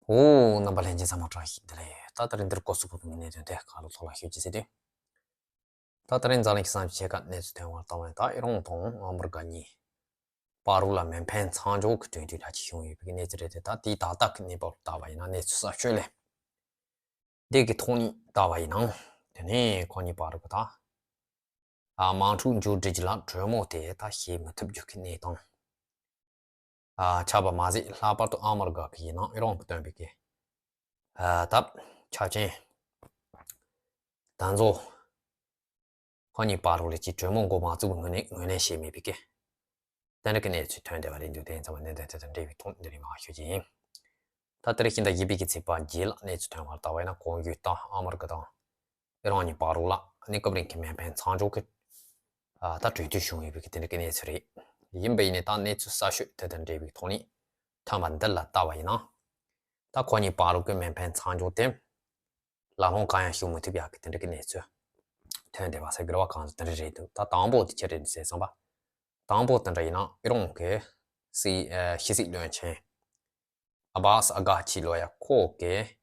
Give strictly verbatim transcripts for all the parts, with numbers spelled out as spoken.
འོ། རྣམ་པ་ལྷན་རྒྱས་ཚང་མ་བཀྲ་ཤིས་བདེ་ལེགས། ད་དེ་རིང་འདིར་སྐོར་སུ་བཀོད་པའི་གནད་དོན་དེ་ག་ལ་ཐོག་ལ་ཤོད་ཀྱི་ཟེར་དུས། ད་དེ་རིང་འཛམ་གླིང་གི་ས་ཆ་ཕྱེད་ཀ་གནས་ཚུལ་ཐོན་པར་བལྟས་པ་ཡིན། ད་ཨི་རན་དང་ཨ་མི་རི་ཀ་གཉིས་བར་ལ་མེ་འཕེན་མཚམས་འཇོག་གི་གྲོས་མཐུན་འདྲ་ཅིག་བྱུང་ཡོད་པའི་གནས་ཚུལ་རེད་དེ། ད་དེའི་ཏག་ཏག་གི་གནས་བབ་ལ་བལྟས་པ་ཡིན་ན། གནས་ཚུལ་གསར་ཤོས་ལས་འདི་གི་ཐོག་ནས་བལྟས་པ་ཡིན་ན། དེ་ནས་ཁོ་གཉིས་བར་གྱི་ད་ཨ་དམག་འཁྲུག་མཇུག་སྒྲིལ་རྒྱུ་ལ་གྲོས་མོལ་དེ་ད་བྱེད་མི་ཐུབ་རྒྱུ་གི་གནས་སྟངས་ཨ་ཆགས་པ་མ་ཟད། ལྷག་པར་དུ་ཨ་མི་རི་ཀ་གི་ཡིན་ནའང་ཨི་རན་གྱིས་བཏོན་པའི་གི་ཨ་ད་ཆ་རྐྱེན་དེ་ཚོ་ཁོ་གཉིས་བར་ལ་ཅིག་གྲོས་མོལ་འགོ་མ་བཙུགས་པའི་སྔོན་ནས་ངོས་ལེན་བྱས་མེད་པའི་གི་དེ་འདྲ་གི་གནས་ཚུལ་ཐོན་བསྡད་པ་རེད་འདུག་དེ་ཡིན་ཙང་གནད་དོན་དེ་དང་འབྲེལ་བའི་ཐོག་འདི་རིང་མར་ཞུ་རྒྱུ་ཡིན། ད་དེ་རིང་ཞིང་ཐང་བཞི་པའི་གི་ཚེས་པ་བརྒྱད་ལ་གནས་ཚུལ་ཐོན་པར་བལྟས་པ་ཡིན་ན། གོང་ཞུས་ལྟར་ཨ་མི་རི་ཀ་དང་ཨི་རན་གཉིས་བར་ལ་གནས་སྐབས་རིང་གི་མེ་འཕེན་མཚམས་འཇོག་གི་ཨ་ད་གྲོས་མཐུན་བྱུང་ཡོད་པའི་གི་དེ་འདྲ་གི་གནས་ཚུལ་རེད། ཡིན་པ་ཡིན་ནའི་ད་གནས་ཚུལ་གསར་ཤོས་དེ་དང་འབྲེལ་བའི་ཐོག་ནས་ཐོན་པ་འདི་ལ་བལྟས་པ་ཡིན་ན། ད་ཁོ་གཉིས་བར་ལ་གི་མེ་འཕེན་མཚམས་འཇོག་དེ་ལམ་ལྷོང་གང་ཡང་བྱུང་མི་ཐུབ་ཡག་གི་དེ་འདྲ་གི་གནས་ཚུལ་ཐོན་བསྡད་པ་ཟེར་དགོས་རེད་པ། གང་ཟག་དེ་འདྲ་རེད་འདུག་ད་དང་པོ་དེ་ཅི་རེད་ཟེར་བསམ་པ། དང་པོ་དེ་འདྲ་ཡིན་ན་ཨི་རན་གྱི་སྲིད་ཨ་ཕྱི་སྲིད་བློན་ཆེན་ཨ་བྷ་སི་ཨ་གྷ་ཆི་ལོ་ཡ་ཁོ་གིས་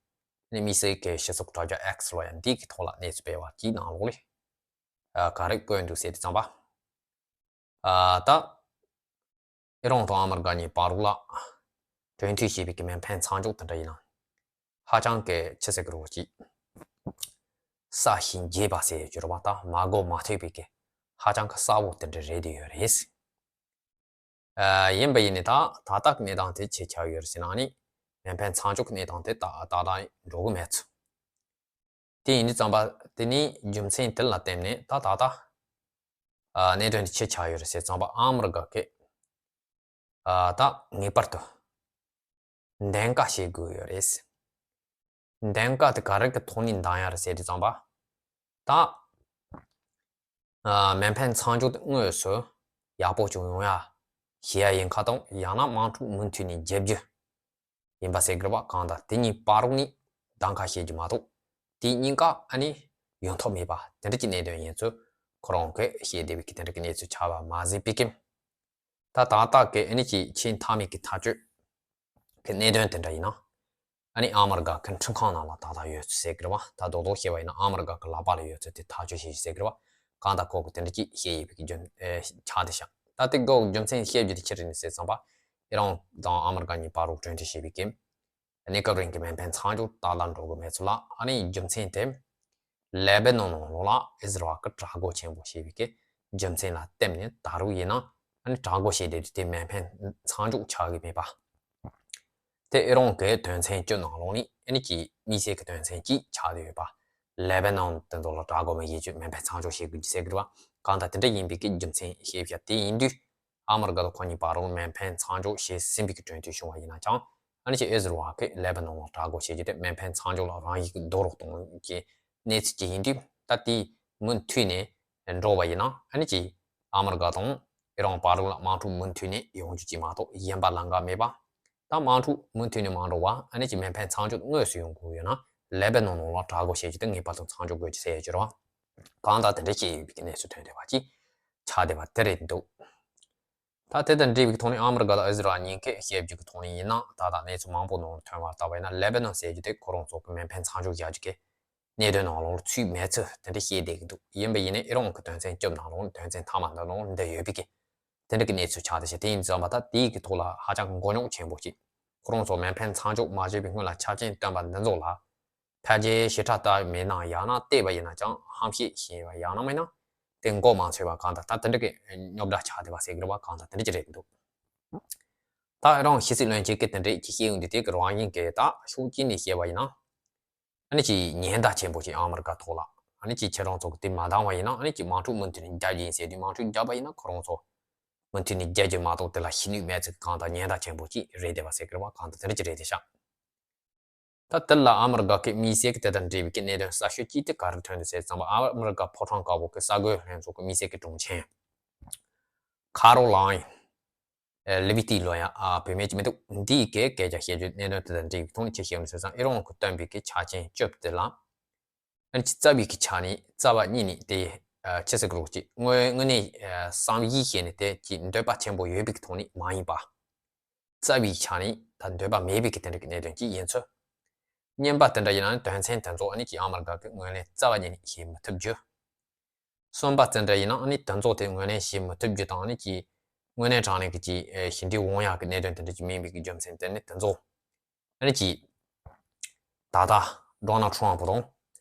ནི་དམིགས་བསལ་གྱི་སྤྱི་ཚོགས་དྲ་རྒྱ་ཨེག་སི་ལོ་ཡ་འདི་གི་ཐོག་ལ་གནས་ཚུལ་སྤེལ་བ་གི་ནང་ལོགས་ལ་ཨ་ག་རེ་བཀོད་འདུག་ཟེར་དུས་ཙམ་པ། ཨ་ད་ཨི་རན་དང་ཨ་མི་རི་ཀ་གཉིས་བར་ལ་གྲོས་མཐུན་བྱས་པའི་གི་མེ་འཕེན་མཚམས་འཇོག་དེ་འདྲ་ཡིན་ན་ཧ་ཅང་གི་ཅི་ཟེར་གི་རེད་ཅིག་གསལ་ཞིང་རྒྱས་པ་ཟེར་ཡོད་རེད་པ། ད་མ་གོ་མ་ཐོས་པའི་གི་ཧ་ཅང་གི་གསལ་པོ་དེ་འདྲ་རེད་དེ་ཡོད་རེད། ཨ་ཡིན་པ་ཡིན་ནའི་ད་ད་ལྟ་གི་གནས་སྟངས་དེ་ཅི་ཆགས་ཡོད་རེད་ཟེར་ན། ཨ་ནི་མེ་འཕེན་མཚམས་འཇོག་གི་གནས་སྟངས་དེ་ད་ད་ལྟ་འགྲོ་གི་མེད་ཚུལ། དེ་ཡིན་དུས་ཙམ་པ་དེ་ནི་རྒྱུ་མཚན་དེ་ལ་བརྟེན་ནས་ད་ད་ལྟ་ཨ་གནད་དོན་དེ་ཅི་ཆགས་ཡོད་རེད་ཟེར་ཙམ་པ། ཨ་མི་རི་ཀ་གིས་ཨ་ད་ངེས་པར་དུ་གདམ་ག་བྱེད་དགོས་ཡོད་རེད། གདམ་ག་དེ་ག་རེ་གི་ཐོག་ནས་གདམ་ཡ་རེད་ཟེར་དུས་ཙམ་པ། ད་ཨ་མེ་འཕེན་མཚམས་འཇོག་དེ་དངོས་སུ་ཡག་པོ་ཅིག་ཡོང་ཡ་བྱེད་ཡ་ཡིན་ཁ་དང་། ཡང་ན་དམག་འཁྲུག་མུ་མཐུད་ནས་རྒྱག་རྒྱུ་ཡིན་པ་ཟེར་གི་རེད་པ། གང་ལྟར་དེ་གཉིས་བར་ལ་ནི་གདམ་ག་བྱེད་རྒྱུ་མ་གཏོགས་དེ་གཉིས་ཀ་ཨ་ནི་ཡོང་ཐབས་མེད་པ་དེ་འདྲ་གྱི་གནད་དོན་ཡིན་ཚུལ་ཁོ་རང་གིས་བཤད་བསྡད་པའི་གི་དེ་འདྲ་གི་གནས་ཚུལ་ཆགས་པ་མ་ཟད་པའི་གི། ད་ད་ལྟ་གི་ཨ་ནི་ཅིག་ཆེས་མཐའ་མའི་གི་ཐག་གཅོད་གི་གནད་དོན་དེ་འདྲ་ཡིན་ན། ཨ་ནི་ཨ་མི་རི་ཀ་གི་ཁྲིམས་ཁང་ནང་ལ་ད་ལྟ་ཡོད་ཚུལ་ཟེར་གི་རེད་པ། ད་རྡོག་རྡོག་བཤད་པ་ཡིན་ན་ཨ་མི་རི་ཀ་གི་ལག་པ་ལ་ཡོད་ཚུལ་དེ་ཐག་གཅོད་བྱེད་ཟེར་གི་རེད་པ། གང་ལྟར་ཁོ་གིས་དེ་འདྲ་ཅིག་བཤད་ཡོད་པའི་གི་རྒྱུ་ཨེ་ཆགས་བསྡད་ཤག་ད་དེ་གི་རྒྱུ་མཚན་བཤད་རྒྱུ་དེ་ཅི་རེད་ཟེར་ཙམ་པ། ཨི་རན་དང་ཨ་མི་རི་ཀ་གཉིས་བར་ལ་གྲོས་མཐུན་བྱས་པའི་གི་གནས་སྐབས་རིང་གི་མེ་འཕེན་མཚམས་འཇོག་ཏག་ཏག་འགྲོ་གི་མེད་ཚུལ་ལ། ཨ་ནི་རྒྱུ་མཚན་དེ་ལེ་བྷ་ནོན་ནང་ལོགས་ལ་ཨི་ཟི་རལ་གྱིས་དྲག་རྒོལ་ཆེན་པོ་བྱས་པའི་གི་རྒྱུ་མཚན་ལ་བརྟེན་ནས་ད་རུང་ཡིན་ན་ཨ་ནི་དྲག་རྒོལ་བྱས་བསྡད་དུས་དེ་མེ་འཕེན་མཚམས་འཇོག་ཆགས་ཀྱི་མེད་པ། དེ་ཨི་རན་གྱི་དོན་ཚན་བཅུ་ནང་ལོགས་ནས་ཨ་ནི་གི་དམིགས་བསལ་གྱི་དོན་ཚན་གཅིག་ཆགས་བསྡད་ཡོད་པ། ལེ་བྷ་ནོན་དེ་ཚོ་ལ་དྲག་རྒོལ་མི་བྱེད་རྒྱུ། མེ་འཕེན་མཚམས་འཇོག་བྱེད་དགོས་རྒྱུ་ཟེར་གི་རེད་པ། གང་ལྟར་དེ་འདྲ་ཡིན་པའི་གི་རྒྱུ་མཚན་བཤད་བཞག་དེ་ཡིན་དུས། ཨ་མི་རི་ཀ་དང་ཁོ་གཉིས་བར་ལ་མེ་འཕེན་མཚམས་འཇོག་བྱས་ཟིན་པའི་གི་གྲོས་མཐུན་བྱུང་བ་ཡིན་ན་ཀྱང་། ཨ་ནི་ཅིག་ཨི་ཟི་རལ་གྱིས་ལེ་བྷ་ནོན་ལ་དྲག་རྒོལ་བྱེད་རྒྱུ་དེ་མེ་འཕེན་མཚམས་འཇོག་ལ་རང་ཡིད་ཀྱིས་རྡོག་རོག་གཏོང་གི་གནས་ཚུལ་ཅིག་ཡིན་དུས། ད་དེ་མུ་མཐུད་ནས་འགྲོ་བ་ཡིན་ན། ཨ་ནི་ཅིག་ཨ་མི་རི་ཀ་དང་ཨི་རན་བར་ལ་དམག་འཁྲུག་མུ་མཐུད་ནས་ཡོང་རྒྱུ་ཅིག་མ་གཏོགས་གཞན་པ་ལམ་ཁ་མེད་པ། ད་དམག་འཁྲུག་མུ་མཐུད་ནས་མ་འགྲོ་བ་ཨ་ནི་ཅིག་མེ་འཕེན་མཚམས་འཇོག་དངོས་སུ་ཡོང་དགོས་ཡོད་ན། ལེ་བྷ་ནོན་ནང་ལ་དྲག་རྒོལ་བྱེད་རྒྱུ་དེ་ངེས་པར་དུ་མཚམས་འཇོག་དགོས་ཀྱི་ཟེར་ཡོད་ཀྱི་རེད་པ། གང་ལྟར་དེ་འདྲ་བཤད་ཡོད་པའི་གནས་ཚུལ་ཐོན་བསྡད་པ་ཅིག་ཆགས་བསྡད་པ་དེ་རེད་འདུག་ད་དེ་དང་འབྲེལ་བའི་ཐོག་ནས་ཨ་མི་རི་ཀ་དང་ཨི་ཟི་རལ་གཉིས་ཀས་བཤད་རྒྱུ་གི་ཐོག་ནས་ཡིན་ན། ད་ལྟ་གནས་ཚུལ་མང་པོ་ནང་ལ་ཐོན་པར་བལྟས་པ་ཡིན་ན། ལེ་བྷ་ནོན་ཟེར་རྒྱུ་དེ་ཁོ་རང་ཚོ་གི་མེ་འཕེན་མཚམས་འཇོག་བྱ་རྒྱུ་གི་གནད་དོན་ནང་ལོགས་ཚུད་མེད་ཚུལ་དེ་འདྲ་བཤད་བསྡད་ཀྱི་འདུག་ཡིན་པ་ཡིན་ནའི་ཨི་རན་གྱི་དོན་ཚན་བཅུ་ནང་ལོགས་དོན་ཚན་མཐའ་མ་འདི་ནང་འདི་ཡོད་པའི་གི་དེ་འདྲ་གི་གནས་ཚུལ་ཆགས་བསྡད་ཤག་དེ་ཡིན་ཙང་བ་ད་དེའི་གི་ཐོག་ལ་ཧ་ཅང་མགོ་རྙོག་ཆེན་པོ་ཅིག་ཁོ་རང་ཚོ་མེ་འཕེན་མཚམས་འཇོག་མ་བྱས་པའི་སྔོན་ལ་ཆ་རྐྱེན་བཏོན་པ་འདི་ཚོ་ལ་ཕལ་ཆེར་ཞེ་དྲག་ལྟ་མེད་ན། ཡང་ན་བལྟས་པ་ཡིན་ན་ཀྱང་ཧམ་བཤད་བྱས་པ། ཡང་ན་མིན་ན་དེ་མགོ་མ་ཚོས་པ། གང་ལྟར་ད་དེ་འདྲ་གི་རྙོག་དྲ་ཆགས་བསྡད་པ་ཟེར་གི་རེད་པ། གང་ལྟར་དེ་འདྲ་ཅིག་རེད་འདུག་ད་ཨི་རན་ཕྱི་སྲིད་བློན་ཆེན་གྱིས་དེ་འདྲ་ཅིག་བཤད་ཡོང་དུས། དེ་གི་རང་བཞིན་གྱིས་ད་ཕྱོགས་གཅིག་ནས་བཤད་པ་ཡིན་ན། ཨ་ནི་ཅིག་ཉེན་བརྡ་ཆེན་པོ་ཅིག་ཨ་མི་རི་ཀ་ཐོག་ལ། ཨ་ནི་ཅིག་ཁྱེད་རང་ཚོ་གིས་དེ་མ་འདང་བ་ཡིན་ན། ཨ་ནི་ཅིག་དམག་འཁྲུག་མུ་མཐུད་ནས་རྒྱག་རྒྱུ་ཡིན་ཟེར་དུས། དམག་འཁྲུག་རྒྱག་པ་ཡིན་ན་ཁོ་རང་ཚོ་མུ་མཐུད་ནས་རྒྱག་རྒྱུ་མ་གཏོགས་དེ་ལ་ཤེས་ནུས་མེད་ཚུལ་གི་གང་ལྟར་ཉེན་བརྡ་ཆེན་པོ་ཅིག་རེད་བསྡད་པ་ཟེར་གི་རེད་པ། གང་ལྟར་དེ་འདྲ་ཅིག་རེད་བསྡད་ཤག་ད་དེ་ལ་ཨ་མི་རི་ཀ་གི་དམིགས་བསལ་གྱི་དེ་དང་འབྲེལ་བའི་གི་གནད་དོན་གསར་ཤོས་གཅིག་དེ་ག་རེ་ཐོན་འདུག་ཟེར་ཙམ་པ། ཨ་མི་རི་ཀ་ཕོ་བྲང་དཀར་པོ་གི་གསར་འགོད་ལྷན་ཚོགས་ཀྱི་དམིགས་བསལ་གྱི་དྲུང་ཆེན་ཁ་རོ་ལའིན་ལེ་བྷི་ཏི་ལོ་ཡ། ཨ་བུད་མེད་ཅིག་མི་འདུག་འདིས་གི་སྐད་ཆ་བཤད་རྒྱུ། གནད་དོན་དེ་དང་འབྲེལ་བའི་ཐོག་ནས་ཅི་བཤད་ཡོད་ཟེར་ཙང་། ཨི་རན་གྱིས་བཏོན་པའི་གི་ཆ་རྐྱེན་བཅུ་དེ་ལ། ཨ་ནི་རྩ་བའི་གི་ཆ་ནས་རྩ་བ་ཉིད་ནས་དེ་ཨ་ཅི་ཟེར་གི་རེད་ཅིག་དངོས་དངོས་གནས་ཨ་བསམ་གཞིག་བྱས་ནས་དེ་ཅིག་འདོད་པ་ཆེན་པོ་ཡོད་པའི་གི་ཐོག་ནས་མ་ཡིན་པ། རྩ་བའི་ཆ་ནས་ད་འདོད་པ་མེད་པའི་གི་དེ་འདྲ་གི་གནད་དོན་ཅིག་ཡིན་ཚུལ་ གཉིས་པ་དེ་འདྲ་ཡིན་ན་དོན་ཚན་དེ་ཚོ་ཨ་ནི་ཀྱི་ཨ་མི་རི་ཀ་གི་ངོས་ལེན་རྩ་བ་ཉིད་ནས་བྱེད་མི་ཐུབ་རྒྱུ། གསུམ་པ་དེ་འདྲ་ཡིན་ན་ཨ་ནི་དེ་ཚོ་དེ་ངོས་ལེན་བྱེད་མི་ཐུབ་རྒྱུ་དང་ཨ་ནི་ཀྱི་དངོས་གནས་དྲང་གནས་ཀྱི་ཀྱི་ཞི་འགྲིག་འོང་ཡག་གི་གནད་དོན་དེ་འདྲ་ཅིག་མིན་པའི་གི་རྒྱུ་མཚན་དེ་ནི་དེ་ཚོ། ཨ་ནི་ཀྱི་ད་ལྟ་ཌོ་ནལ་ཊམ་ཕུ་དང་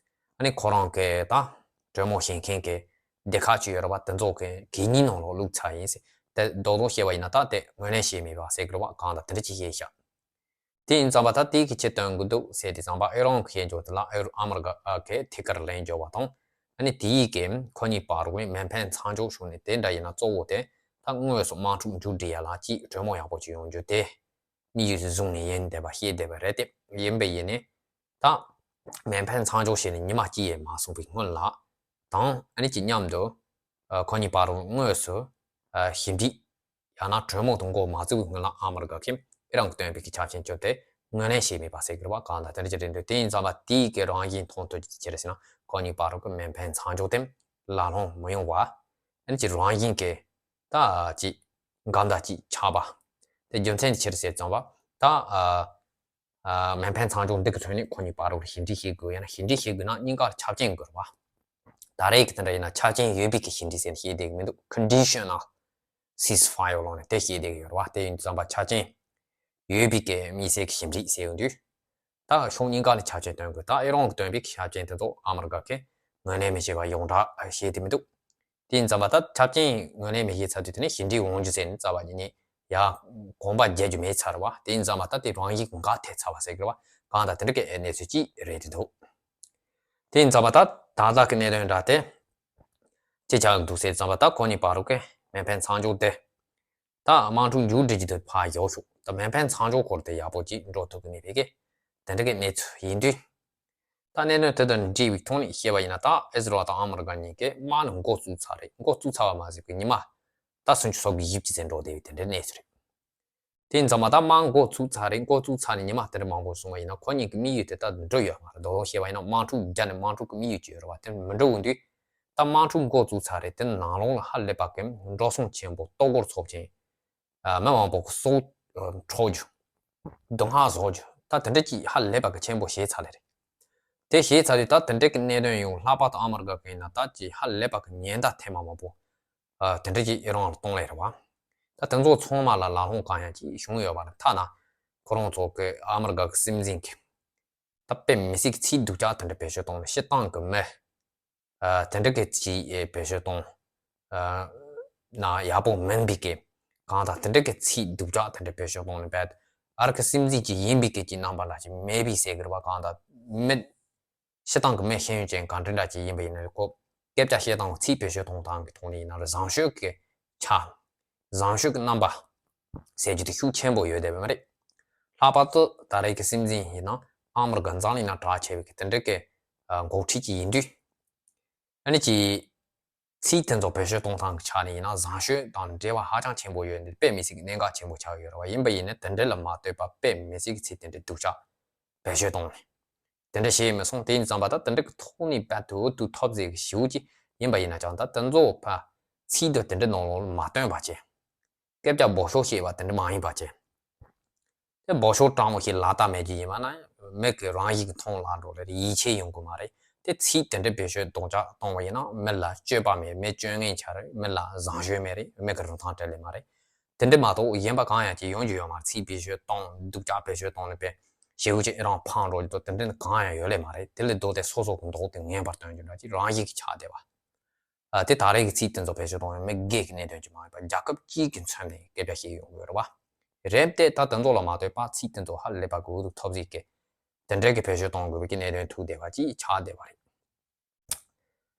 ཨ་ནི་ཁོ་རང་གི་ད་གྲོས་མོལ་བྱེད་མཁན་གྱི་སྡེ་ཁག་ཅིག་ཡོད་རེད་པ། དེ་ཚོ་གི་གད་སྙིགས་ནང་ལོགས་བླུགས་ཚར་ཡིན་ཟེར། དེ་རྡོག་རྡོག་བཤད་པ་ཡིན་ན་ད་དེ་ངོས་ལེན་བྱས་མེད་པ་ཟེར་གི་རེད་པ། གང་ལྟར་དེ་འདྲ་ཅིག་བཤད་ཤག་དེ་ཡིན་ཙམ་པ་ད་དེ་གི་ཆེད་སྟོན་གི་འདུག་ཟེར་དེ་ཙམ་པ་ཨེ་རང་གི་བཤད་འཇོག་དེ་ལ་ཨེ་རུ་ཨ་མི་རི་ཀ་གི་ཐད་ཀར་ལན་འཇོག་པ་དང་། ཨ་ནི་དེ་ཡི་གི་ཁོ་གཉིས་བར་གི་མེ་འཕེན་མཚམས་འཇོག་ཞུ་ནས་དེ་འདྲ་ཡིན་ན་གཙོ་བོ་དེ་ད་དངོས་སུ་དམག་འཁྲུག་མཇུག་སྒྲིལ་ཡ་ལ་ཅིག་གྲོས་མོལ་ཡག་པོ་ཅིག་ཡོང་རྒྱུ་དེ་དམིགས་ཡུལ་བཟུང་ནས་ཡིན་བསྡད་པ་བཤད་བསྡད་པ་རེད་དེ། ཡིན་པ་ཡིན་ནས་ད་མེ་འཕེན་མཚམས་འཇོག་བྱས་ནས་ཉི་མ་གཅིག་ཡས་མ་སོང་བའི་སྔོན་ལ་དང་ཨ་ནི་ཅིག་མཉམ་དུ་ཁོ་གཉིས་བར་དངོས་སུ་ཞི་འགྲིག་ཡང་ན་གྲོས་མོལ་དུ་འགོ་མ་བཙུགས་པའི་སྔོན་ལ་ཨ་མི་རི་ཀ་གིས་ཨི་རན་གྱིས་བཏོན་པའི་གི་ཆ་རྐྱེན་བཅོས་ཏེ་ངོས་ལེན་བྱས་མེད་པ་ཟེར་གི་རེད་པ། གང་ལྟར་དེ་འདྲ་ཅིག་རེད་འདུག་དེ་ཡིན་ཙམ་པ་དེའི་གི་རང་བཞིན་མཐོང་ཐུབ་ཀྱི་ཅི་རེད་ཟེར་ན་ཁོ་གཉིས་བར་གྱི་མེ་འཕེན་མཚམས་འཇོག་དེ་ལ་ལྷོང་མི་ཡོང་བ། ཨ་ནི་ཅིག་རང་བཞིན་གྱི་ད་ཅིག་འགལ་ཟླ་ཅིག་ཆགས་པ། དེ་རྒྱུ་མཚན་དེ་ཅི་རེད་ཟེར་ཙམ་པ་ད་ཨ་ཨ་མེ་འཕེན་མཚམས་འཇོག་འདི་གི་ཐོག་ནས་ཁོ་གཉིས་བར་དུ་ཞི་འགྲིག་བྱེད་དགོས། ཡང་ན་ཞི་འགྲིག་བྱེད་དགོས་ན་གཉིས་ཀར་ཆ་རྐྱེན་དགོས་རེད་པ། ད་རེས་ཀྱི་དེ་འདྲ་ཡིན་ན་ཆ་རྐྱེན་ཡོད་པའི་གི་ཞི་འགྲིག་ཟེར་ནས་བཤད་བསྡད་གི་མི་འདུག Conditional ceasefire ལོག་ནས་དེ་བཤད་བསྡད་གི་ཡོད་རེད་པ། དེ་ཡིན་དུས་ཙམ་པ་ཆ་རྐྱེན་ཡོད་པའི་གི་དམིགས་བསལ་གྱི་ཞི་འགྲིག་ཟེར་ཡོང་དུས། ད་ཕྱོགས་གཉིས་ཀ་ནས་ཆ་རྐྱེན་བཏོན་དགོས། ད་ཨི་རན་གྱིས་བཏོན་པའི་གི་ཆ་རྐྱེན་དེ་ཚོ་ཨ་མི་རི་ཀ་གིས་ངོས་ལེན་མི་བྱེད་པ་ཡོངས་གྲགས་བྱེད་དེ་མི་འདུག་དེ་ཡིན་ཙམ་པ་ད་ཆ་རྐྱེན་ངོས་ལེན་མི་བྱེད་ཚར་དུས་དེ་ནས་ཞི་འགྲིག་འོང་རྒྱུ་ཟེར་ནས་རྩ་བ་ཉིད་ནས་ཡ་གོམ་པ་རྒྱག་རྒྱུ་མེད་ཚར་བ། དེ་ཡིན་ཙམ་པ་ད་དེ་རང་བཞིན་འགལ་ཐེབས་ཚར་བ་ཟེར་གི་རེད་པ། གང་ལྟར་དེ་འདྲ་གི་གནས་ཚུལ་ཅིག་རེད་དེ་འདུག་དེ་ཡིན་ཙམ་པ་ད་ད་ལྟ་གི་གནད་དོན་འདྲ་དེ་ཅི་ཆགས་འདུག་ཟེར་ཙམ་པ་ད་ཁོ་གཉིས་བར་དུ་གི་མེ་འཕེན་མཚམས་འཇོག་དེ་ད་དམག་འཁྲུག་མཇུག་སྒྲིལ་གྱི་དུས་ཕར་བཞག་ཤོག་ད་མེ་འཕེན་མཚམས་འཇོག་སྐོར་དེ་ཡག་པོ་ཅིག་འགྲོ་ཐུབ་ཀྱི་མེད་པའི་གི་དེ་འདྲ་གི་གནས་ཚུལ་ཡིན་དུས། ད་གནད་དོན་དེ་དང་འབྲེལ་བའི་ཐོག་ནས་བཤད་པ་ཡིན་ན་ད་ཨི་ཟི་རལ་དང་ཨ་མི་རི་ཀ་གཉིས་ཀས་དམག་ནི་འགོ་བཙུགས་ཚར་རེད། འགོ་བཙུགས་ཚར་བ་མ་ཟད་ཀྱི་ཉི་མ་ད་སུམ་ཅུ་སོ་དགུ་བཞི་བཅུ་ཙམ་འགྲོ་བསྡད་པའི་དེ་འདྲའི་གནས་ཚུལ་རེད། དེ་ཡིན་ཙང་མ་ད་དམག་འགོ་བཙུགས་ཚར་རེད། འགོ་བཙུགས་ཚར་ནས་ཉི་མ་དེ་འདྲ་མང་པོ་སོང་བ་ཡིན་ན་ཁོ་གཉིས་ཀྱི་དམིགས་ཡུལ་དེ་ད་འགྲུབ་ཡོད་མ་རེད། རྡོག་རྡོག་བཤད་པ་ཡིན་ན་དམག་འཁྲུག་བརྒྱབ་ནས་དམག་འཁྲུག་གི་དམིགས་ཡུལ་ཅིག་ཡོད་རེད་བ། དེ་མི་འགྲུབ་འོང་དུས་ད་དམག་འཁྲུག་འགོ་བཙུགས་ཚར་རེད། དེ་ནང་ལོགས་ལ་ཧ་ལས་པ་གི་འགྲོ་སོང་ཆེན་པོ་ལྟོ་གོས་ཚབས་ཆེན། ཨ་མི་མང་པོ་གི་སྲོག་འཕྲོག་རྒྱུ། སྡུག་བསྔལ་བཟོ་རྒྱུ། ད་དེ་འདྲ་ཅིག་ཧ་ལས་པ་གི་ཆེན་པོ་བྱས་ཚར་ལེ་རེད། དེ་བྱས་ཚར་དུས་ད་དེ་འདྲ་གི་གནད་དོན་ཡོང་ལྷག་པར་དུ་ཨ་མི་རི་ཀ་གི་ཡིན་ན་ད་ཅིག་ཧ་ལས་པ་གི་ཉེན་བརྡ་ཐེངས་མ་མང་པོ་ཨ་དེ་འདྲ་ཅིག་ཨི་རན་ལ་གཏོང་ལེ་རེད་བ། ད་དེ་ཚོ་ཚང་མ་ལ་ལ་ལྷོང་གང་ཡང་ཅིག་བྱུང་ཡོད་པ་རེད། ཐ་ན་ཁོ་རང་ཚོ་གི་ཨ་མི་རི་ཀ་གི་སྲིད་འཛིན་གི་ད་དཔེ་མི་སྲིད་ཀྱི་ཚིག་སྡུག་ཅག་དེ་འདྲ་བེད་སྤྱོད་གཏོང་ནས་སྤྱིར་བཏང་གི་མི། ཨ་དེ་འདྲ་གི་ཅིག་ཨེ་བེད་སྤྱོད་གཏོང་ཨ་ན་ཡག་པོ་མིན་པའི་གི་གང་ལྟར་དེ་འདྲ་གི་ཚིག་སྡུག་ཅག་དེ་འདྲ་བེད་སྤྱོད་གཏོང་ནས་བས་ཨ་རི་གི་སྲིད་འཛིན་ཅིག་ཡིན་པའི་གི་ཅིག་རྣམ་པ་ལ་ཅིག་མེད་པའི་ཟེར་གི་རེད་བ། གང་ལྟར་མི་སྤྱིར་བཏང་གི་མི་ཤེས་ཡོན་ཅན་ག་འདྲ་འདྲ་ཅིག་ཡིན་པ་ཡིན་ན་ཁོ་སྐད་ཆ་བཤད་སྟངས་ཚིག་བེད་སྤྱོད་གཏོང་སྟངས་ཀྱི་ཐོག་ནས་ཡིན་ན་རེད། བཟང་སྤྱོད་ཀྱི་ཆ་བཟང་སྤྱོད་ཀྱི་རྣམ་པ་ཟེར་རྒྱུ་དེ་ཤུགས་ཆེན་པོ་ཡོད་བསྡད་པ་མ་རེད། ལྷག་པར་དུ་ད་རེས་ཀྱི་སྲིད་འཛིན་ཡིན་ན་ཨ་མི་རི་ཀ་འཛམ་གླིང་ནང་གྲགས་ཆེ་བའི་གི་དེ་འདྲ་གི་ཨ་འགོ་ཁྲིད་ཅིག་ཡིན་དུས། ཨ་ནི་ཅིག་ཚིག་དེ་ཚོ་བེད་སྤྱོད་གཏོང་སྟངས་ཀྱི་ཆ་ནས་ཡིན་ན་བཟང་སྤྱོད་དང་འབྲེལ་བ་ཧ་ཅང་ཆེན་པོ་ཡོད་འདི་དཔེ་མི་སྲིད་ཀྱི་གནད་འགག་ཆེན་པོ་ཆགས་ཡོད་རེད་བ། ཡིན་པ་ཡིན་ན་དེ་འདྲ་ལ་མ་ལྟོས་པར་དཔེ་མི་སྲིད་ཀྱི་ཚིག་དེ་འདྲ་སྡུག་ཅག་བེད་སྤྱོད་གཏོང་ནས་དེ་འདྲ་བྱས་མི་སོང་། དེ་ཡིན་ཙང་པ་ད་དེ་འདྲ་གི་ཐོག་ནས་རྦད་དེ་འུ་ཐུག་ཐབས་ཟད་ཀྱི་ཞེ་པོ་ཅིག་ཡིན་པ་ཡིན་ན་ཀྱང་ད་དེ་ཚོ་ཕ་ཚིག་དེ་དེ་འདྲ་ནང་ལོགས་ལ་མ་བཏོན་པ་བྱས། སྐད་ཆ་སྦོམ་ཤོས་བཤད་པ་དེ་འདྲ་མ་ཡིན་པ་བྱས། དེ་སྦོམ་ཤོས་དྲང་མོ་ཞིག་ལག་བསྟར་མེད་རྒྱུ་ཡིན་པ་ན་མི་གི་རང་ཡིད་ཀྱི་མཐོང་ལ་འགྲོ་རེད། ཡིད་ཆེས་ཡོང་གི་མ་རེད། དེ་ཚིག་དེ་འདྲ་བེད་སྤྱོད་སྡུག་ཅག་གཏོང་བ་ཡིན་ན་མི་ལ་སྤྱོད་པ་མེད། མི་སྤྱོད་ངན་ཆགས་རེད། མི་ལ་བཟང་སྤྱོད་མེད་རེད། མི་གི་རིན་ཐང་བྲལ་ལེ་མ་རེད། དེ་འདྲ་མ་གཏོགས་གཞན་པ་གང་ཡང་ཅིག་ཡོང་རྒྱུ་ཡོད་མ་རེད། ཚིག་བེད་སྤྱོད་གཏོང་སྡུག་ཅག་བེད་སྤྱོད་གཏོང་ནས་པས་ཞེ་པོ་ཅིག་ཨི་རན་ཕངས་འགྲོ་རྒྱུ་དོ་དེ་འདྲ་གང་ཡང་ཡོད་ལེ་མ་རེད། དེ་ལས་ལྡོག་སྟེ་སོ་སོ་གི་མདོག་དེ་ངན་པར་སྟོན་རྒྱུ་འདྲ་ཅིག་རང་ཡིད་ཀྱི་ཆགས་བསྡད་པ། ཨ་དེ་ད་རེས་ཀྱི་ཚིག་དེ་ཚོ་བེད་སྤྱོད་གཏོང་ཡང་མི་སྒེར་གྱི་གནད་དོན་གྱི་མ་ཡིན་པར་རྒྱལ་ཁབ་གཅིག་གི་མཚོན་ནས་སྐད་ཆ་བཤད་ཡོང་གི་ཡོད་རེད་བ། རེད་དེ་ད་དེ་ཚོ་ལ་མ་ལྟོས་པར་ཚིག་དེ་ཚོ་ཧ་ལས་པ་གི་འུ་ཐུག་ཐབས་ཟད་ཀྱི་དེ་འདྲའི་གི་བེད་སྤྱོད་གཏོང་དགོས་པའི་གི་གནད་དོན་ཐུག་བསྡད་པ་ཅིག་ཆགས་བསྡད་པ་རེད།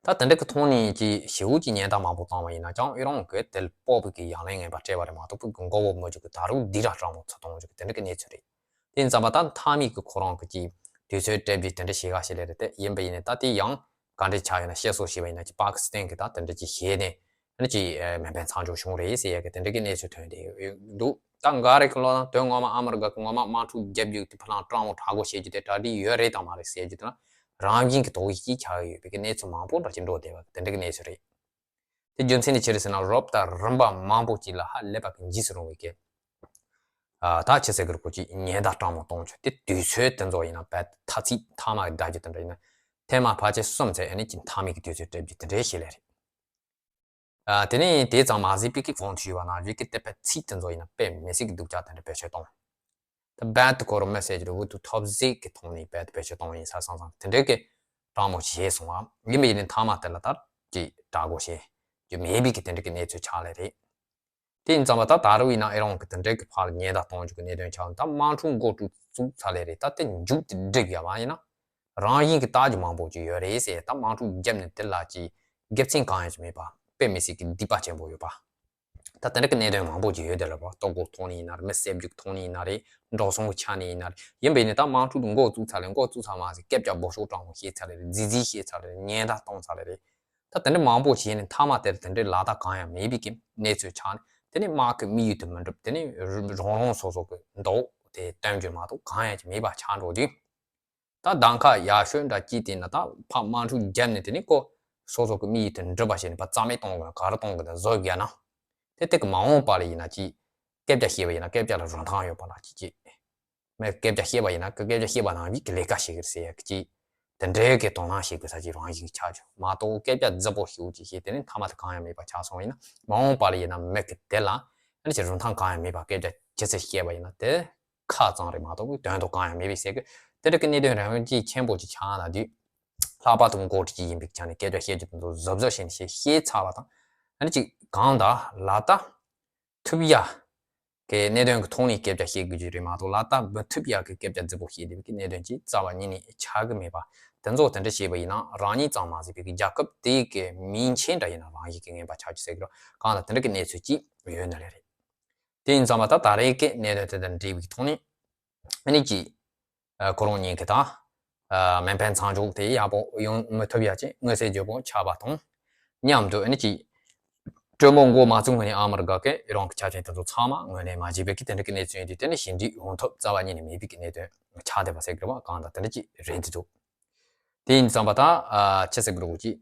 ད་དེ་འདྲ་གི་ཐོག་ནས་ཅིག་ཞེ་པོ་ཅིག་ཉེན་བརྡ་མང་པོ་བཏང་བ་ཡིན་ན་ཀྱང་ཨི་རན་གྱིས་དེ་ལ་སྤོབས་པའི་གི་ཡ་ལན་ངན་པ་སྤྲད་པ་རེད་མ་གཏོགས་ཕུགས་ཀྱི་མགོ་བོ་མི་འཇུག་གི་ད་རུང་སྡིགས་ར་སྤྲང་མོ་ཚུར་གཏོང་འཇུག་གི་དེ་འདྲ་གི་གནས་ཚུལ་རེད། དེ་ཡིན་ཙང་པ་ད་མཐའ་མའི་གི་ཁོ་རང་གི་ཅིག་དུས་ཚོད་སྤྲད་རྒྱུ་དེ་འདྲ་བྱེད་ག་ཞིག་ལས་རེད། དེ་ཡིན་པ་ཡིན་ནའི་ད་དེ་ཡང་ག་འདྲ་ཆགས་ཡོད་ན་བཤད་སྲོལ་ཞིག་པ་ཡིན་ན་ཅིག་པ་ཀི་སི་ཐན་གི་ད་དེ་འདྲ་ཅིག་བྱས་ནས་ཨ་ནི་ཅིག་མེ་འཕེན་མཚམས་འཇོག་བྱུང་རེད་ཟེར་ཡ་གི་དེ་འདྲ་གི་གནས་ཚུལ་ཐོན་བསྡད་འདུག་ད་འགའ་རེ་གི་ལོ་ན་དོན་ངོ་མ་ཨ་མི་རི་ཀ་གི་ངོ་མ་དམག་འཁྲུག་རྒྱབ་རྒྱུ་དེ་ཕ་ལང་སྤྲང་མོ་དྲག་པོ་བྱེད་རྒྱུ་དེ་གྲ་སྒྲིག་ཡོད་རེད་དང་མ་རེད་ཟེར་རྒྱུ་དེ་ན་རང་བཞིན་གྱི་དོགས་གཞི་ཅིག་ཆགས་ཡོད་པའི་གི་གནས་ཚུལ་མང་པོ་འདྲ་ཅིག་འགྲོ་བསྡད་པ་དེ་འདྲ་གི་གནས་ཚུལ་རེད། དེ་རྒྱུ་མཚན་ནི་ཅི་རེད་ཟེར་ན་རོབ་དང་རིམ་པ་མང་པོ་ཅིག་ལ་ཧ་ལས་པ་གི་འཇིགས་སུ་རུང་བའི་གི་ ཨ་ད་ཆི་ཟེར་གི་རེད། ཁོ་ཅིག་ཉེན་བརྡ་སྤྲང་མོ་གཏོང་ཆོག་དེ་དུས་ཚོད་དེ་ཚོ་ཡིན་ན་བད་ཐ་ཚིག་མཐའ་མ་གི་བརྡ་རྒྱུ་དེ་འདྲ་ཡིན་ན། ཐེངས་མ་ཕལ་ཆེར་གསུམ་ཚེ་ཨ་ནི་ཅིག་མཐའ་མའི་གི་དུས་ཚོད་སྤྲད་རྒྱུ་དེ་འདྲའི་ཞིག་ལས་རེད། ཨ་དེ་ནས་དེ་ཙམ་མ་ཟད་པའི་གི་གོང་དུ་ཞུས་པ་ནང་བཞིན་གི་དེ་བད་ཚིག་དེ་ཚོ་ཡིན་ན་དཔེ་མི་སྲིད་གི་སྡུག་ཅག་དེ་འདྲ་བེད་སྤྱོད་གཏོང་། ད་བད་ཁོ་རང་མི་ཟེར་གྱི་རེད། འུ་ཐུག་ཐོབ་ཟིག་གི་ཐོག་ནས་བད་བེད་སྤྱོད་གཏོང་ཡིན་ས་སང་སང་དེ་འདྲའི་གི་སྤྲང་མོ་བྱས་སོང་བ་ཡིན་པ་ཡིན་ནའི་མཐའ་མ་དེ་ལ་ད་ཅིག་དྲག་གོ་བྱས་རྒྱུ་མེད་པའི་གི་དེ་འདྲའི་གི་གནས་ཚུལ་ཆགས་ལེ་རེད། དེ་ཡིན་ཙང་བ་ད་ད་རུང་ཡིན་ན་ཨེ་རང་གི་དེ་འདྲའི་གི་ཕར་ལ་ཉེན་བརྡ་གཏོང་རྒྱུ་གི་གནད་དོན་ཆགས། ད་དམག་འཁྲུག་འགོ་བཙུགས་ཚར་ལེ་རེད། ད་དེ་མཇུག་དེ་སྒྲིག་ཡ་བ་ཡིན་ན་རང་བཞིན་གི་ལྟ་རྒྱུ་མང་པོ་ཅིག་ཡོད་རེད་ཟེར། ད་དམག་འཁྲུག་བརྒྱབ་ནས་དེ་ལ་ཅིག་དགེ་མཚན་གང་ཡང་ཅིག་མེད་པ། དཔེ་མི་སྲིད་ཀྱི་སྡིག་པ་ཆེན་པོ་ཡོད་པ། ད་དེ་འདྲ་གི་གནད་དོན་མང་པོ་ཅིག་ཡོད་དེ་ལ་བ། ལྟོ་གོས་ཐོག་ནས་ཡིན་ན་རེད། མི་བསད་རྒྱུ་ཐོག་ནས་ཡིན་ན་རེད། འགྲོ་སོང་གི་ཆ་ནས་ཡིན་ན་རེད། ཡིན་པ་ཡིན་ནའི་ད་དམག་འཁྲུག་འགོ་བཙུགས་ཚར་ལེ། འགོ་བཙུགས་ཚར་མ་ཟད་སྐད་ཆ་འབོ་ཤོག་སྤྲང་མོ་བཤད་ཚར་ལེ་རེད། རྫིག་རྫིག་བཤད་ཚར་ལེ་རེད། ཉེན་བརྡ་གཏོང་ཚར་ལེ་རེད། ད་དེ་འདྲ་མང་པོ་བྱས་ནས་མཐའ་མ་དེར་དེ་འདྲའི་ལག་བརྡ་གང་ཡང་མེད་པའི་གི་གནས་ཚུལ་ཆགས་ནས། དེ་ནས་དམག་གི་དམིགས་ཡུལ་དེ་མི་འགྲུབ། དེ་ནས་རང་རང་སོ་སོ་གི་མདོག་དེ་སྟོན་རྒྱུ་མ་གཏོགས་གང་ཡང་ཅིག་མེད་པ་ཆགས་འགྲོ་དུས། ད་གདམ་ཁ་ཡག་ཤོས་འདྲ་ཅིག་དེ་ན་ད་ཕར་དམག་འཁྲུག་བརྒྱབ་ནས་དེ་ནས་ཁོ་སོ་སོ་གི་དམིགས་ཡུལ་དེ་འགྲུབ་པ་བྱས་ནས་ཕར་རྩ་མེད་གཏོང་དགོས་ན་ག་རེ་གཏོང་དགོས་ན་བཟོ་དགོས་ན། དེ་དེ་གི་མ་འོངས་པ་ལ་ཡིན་ན་ཅིག་སྐད་ཆ་བཤད་པ་ཡིན་ན་སྐད་ཆ་ལ་རིན་ཐང་ཡོད་པ་ལ་ཅིག་ཅིག་མི་སྐད་ཆ་བཤད་པ་ཡིན་ན་སྐད་ཆ་བཤད་པ་ནང་བཞིན་གྱི་ལས་ཀ་བྱེད་ཀྱི་རེད་ཟེར་ཡ་གི་ཅིག་དེ་འདྲའི་གི་དོ་སྣང་བྱེད་དགོས་ས་ཅིག་རང་བཞིན་ཆགས་བྱུང་མ་གཏོགས། སྐད་ཆ་རྫིག་པོ་ཞིག་ཅིག་བཤད་དེ་ནས་མཐའ་མ་དེ་གང་ཡང་མེད་པ་ཆགས་སོང་ཡིན་ན། མ་འོངས་པ་ལ་ཡིན་ན་མི་གི་དེ་ལ་ཨ་ནི་ཅིག་རིན་ཐང་གང་ཡང་མེད་པ། སྐད་ཆ་ཇི་ཙམ་བཤད་པ་ཡིན་ན་དེ་ཁ་ཙམ་རེད་མ་གཏོགས་དོན་དུ་གང་ཡང་མེད་པའི་ཟེར་གི། དེ་འདྲ་གི་གནད་དོན་རང་བཞིན་ཆེན་པོ་ཅིག་ཆགས་ན་དུས། ལྷག་པར་དུ་འགོ་ཁྲིད་ཅིག་ཡིན་པའི་ཆ་ནས་སྐད་ཆ་བཤད་རྒྱུ་དེ་ཚོ་གཟབ་གཟབ་བྱས་ནས་བཤད། བཤད་ཚར་བ་དང་ཨ་ནི་ཅིག་གང་ལྟར་ལག་བསྟར་ཐུབ་ཡ་གི་གནད་དོན་གྱི་ཐོག་ནས་སྐད་ཆ་བཤད་དགོས་ཀྱི་རེད་མ་གཏོགས། ལག་བསྟར་མི་ཐུབ་ཡག་གི་སྐད་ཆ་རྫིག་པོ་བཤད་བསྡད་པའི་གི་གནད་དོན་ཅིག་རྩ་བ་ཉིད་ནས་ཆགས་ཀྱི་མེད་པ། དེ་ཚོ་དེ་འདྲ་བྱས་པ་ཡིན་ན་རང་ཉིད་ཙམ་མ་ཟད་པའི་གི་རྒྱལ་ཁབ་དེའི་གི་མིང་ཆེན་འདྲ་ཡིན་ན་རང་ཡིན་གྱི་ངན་པ་ཆགས་རྒྱུ་ཟེར་གི་རེད། གང་ལ་དེ་འདྲ་གི་གནས་ཚུལ་ཅིག་ཡོད་ནི་རེད། དེ་ཡིན་ཙང་མ་ད་ད་རེས་ཀྱི་གནད་དོན་དེ་དང་འབྲེལ་བའི་ཐོག་ནས་ཨ་ནི་ཅིག་ཁོ་རང་ཉིད་ཀྱི་ད་མེ་འཕེན་མཚམས་འཇོག་དེ་ཡག་པོ་ཡོང་མི་ཐུབ་ཡ་ཅིག་མངོན་གསལ་དོད་པོ་ཆགས་པ་དང་མཉམ་དུ། ཨ་ནི་ཅིག་གྲོས་མོལ་འགོ་མ་བཙུགས་སྔོན་ནས་ཨ་མི་རི་ཀ་གིས་ཨི་རན་གྱི་ཆ་རྐྱེན་དེ་ཚོ་ཚང་མ་ངོས་ལེན་མ་བྱས་པའི་གི་དེ་འདྲ་གི་གནས་ཚུལ་ཡིན་དུས། དེ་ནི་ཞི་འགྲིག་ཡོང་ཐབས་རྩ་བ་ཉིད་ནས་མེད་པའི་གི་གནད་དོན་ཆགས་བསྡད་པ་ཟེར་དགོས་པ་གང་ལྟར་དེ་འདྲ་ཅིག་རེད་འདུག་དེ་ཡིན་ཙང་པ་ད་ཨ་ཆི་ཟེར་དགོས་རེད། ཅིག་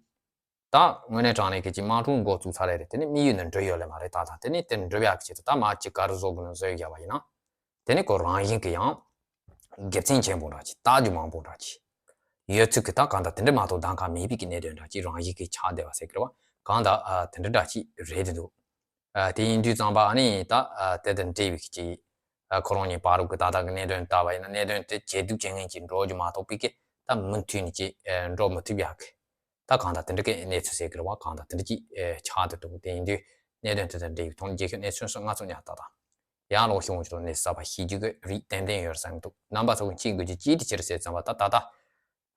ད་དངོས་གནས་དྲང་གནས་ཀྱི་ཅིག་དམག་འཁྲུག་འགོ་བཙུགས་ཚར་ལེ་རེད། དེ་ནི་དམིགས་ཡུལ་ནི་འགྲུབ་ཡོད་ལེ་མ་རེད། ད་ད་དེ་ནི་དེ་འགྲུབ་ཡག་གི་ཆེད་དུ་ད་མ་ཅིག་ག་རེ་བཟོ་དགོས་ན་བཟོས་བཞག་པ་ཡིན་ན། དེ་ནི་ཁོ་རང་བཞིན་གྱི་ཡང་དགེ་མཚན་ཆེན་པོ་འདྲ་ཅིག་ལྟ་རྒྱུ་མང་པོ་འདྲ་ཅིག་ཡོད་ཚུལ་གྱི་ད་གང་ལྟར་དེ་འདྲ་མ་གཏོགས་གདམ་ཁ་མེད་པའི་གི་གནད་དོན་འདྲ་ཅིག་རང་བཞིན་གྱི་ཆགས་བསྡད་པ་ཟེར་གི་རེད་པ། གང་ལྟར་ཨ་དེ་འདྲ་འདྲ་ཅིག་རེད་དེ་འདུག་ཨ་དེ་ཡིན་དུས་ཙམ་པ་ཨ་ནི་ད་ཨ་དེ་དང་འབྲེལ་བའི་གི་ཅིག་ཨ་ཁོ་རང་གཉིས་བར་དུ་གི་ད་ལྟ་གི་གནད་དོན་ལྟ་བ་ཡིན་ན། གནད་དོན་དེ་ཇེ་སྡུག་ཇེ་ངན་ཅིག་འགྲོ་རྒྱུ་མ་གཏོགས་པའི་གི་ད་མུ་མཐུད་ནས་ཅིག་ཨ་འགྲོ་མི་ཐུབ་ཡག་གི་ད་གང་ལྟར་དེ་འདྲ་གི་གནས་ཚུལ་ཟེར་གི་རེད་པ། གང་ལྟར་དེ་འདྲ་ཅིག་ཨ་ཆགས་བསྡད་འདུག་དེ་ཡིན་དུས་གནད་དོན་དེ་དང་འབྲེལ་བའི་ཐོག་ནས་རྒྱལ་ཁབ་གནས་ཚུལ་སོགས་ང་ཚོ་ཉར་ད་ད་ཡང་ལོག་ཤོད་འོང་ཆོག་ནས་གསར་པ་ཤེས་རྒྱུ་གི་རིགས་ཏན་ཏན་ཡོད་བསམ་གི་འདུག་རྣམ་པ་ཚོ་གི་གཅིག་དགོས་རྒྱུ་ཅིག་དེ་ཕྱིར་ཟེར་ཙམ་པ་ད་ད་ལྟ་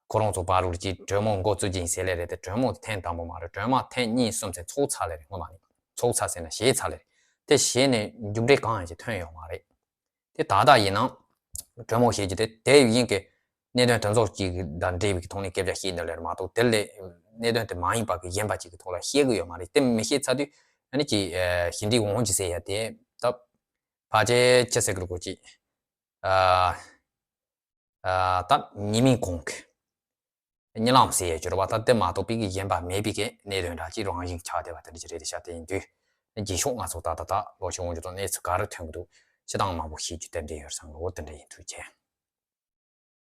ཁོ་རང་ཚོ་བར་དུ་ཅིག་གྲོས་མོལ་འགོ་བཙུགས་ཀྱིན་ཟེར་ལེ་རེད་དེ། གྲོས་མོལ་དེ་ཐེངས་དང་པོ་མ་རེད། གྲོས་མོལ་ཐེངས་གཉིས་གསུམ་ཚེ་ཚོགས་ཚར་ལེ་རེད། སྔོན་མ་ནས་ཚོགས་ཚར་ཟེར་ན་བྱས་ཚར་ལེ་རེད། དེ་བྱས་ནས་མཇུག་འབྲས་གང་ཡང་ཅིག་ཐོན་ཡོད་མ་རེད། དེ་ད་ལྟ་ཡིན་ན་གྲོས་མོལ་བྱེད་རྒྱུ་དེ་དེ་ཡིན་གི་གནད་དོན་དེ་ཚོ་ཅིག་དང་འབྲེལ་བའི་ཐོག་ནས་སྐད་ཆ་བཤད་འདོད་ལེ་རེད་མ་གཏོགས། དེ་ལས་གནད་དོན་དེ་མ་ཡིན་པ་གི་གཞན་པ་ཅིག་གི་ཐོག་ལ་བཤད་གི་ཡོད་མ་རེད། དེ་མི་བཤད་ཚར་དུས་ཨ་ནི་ཅིག་ཞི་འགྲིག་འོང་གི་ཟེར་ཡ་དེ་ད་ཕལ་ཆེར་ཅི་ཟེར་གི་རེད། ཁོ་ཅིག་ཨ་ཨ་ད་ཉི་མའི་གོང་གི་གཉིད་ལམ་ཟེར་ཡ་ཅིག་རེད་པ། ད་དེ་མ་གཏོགས་པའི་གི་གཞན་པ་མེད་པའི་གི་གནད་དོན་འདྲ་ཅིག་རང་བཞིན་ཆགས་བསྡད་པ་དེ་འདྲ་ཅིག་རེད་དེ་ཤ། དེ་ཡིན་དུས་རྗེས་ཕྱོགས་ང་ཚོ་ད་ད་ད་ལོག་ཤོད་འོང་རྒྱུ་དང་གནས་ཚུལ་ག་རེ་ཐོན་གི་འདུག་སྤྱི་བཏང་མང་པོ་ཤེས་རྒྱུ་ཏན་ཏན་ཡོད་བསམ་གི། འོ་དེ་འདྲ་ཡིན། ཐུགས་རྗེ་ཆེ།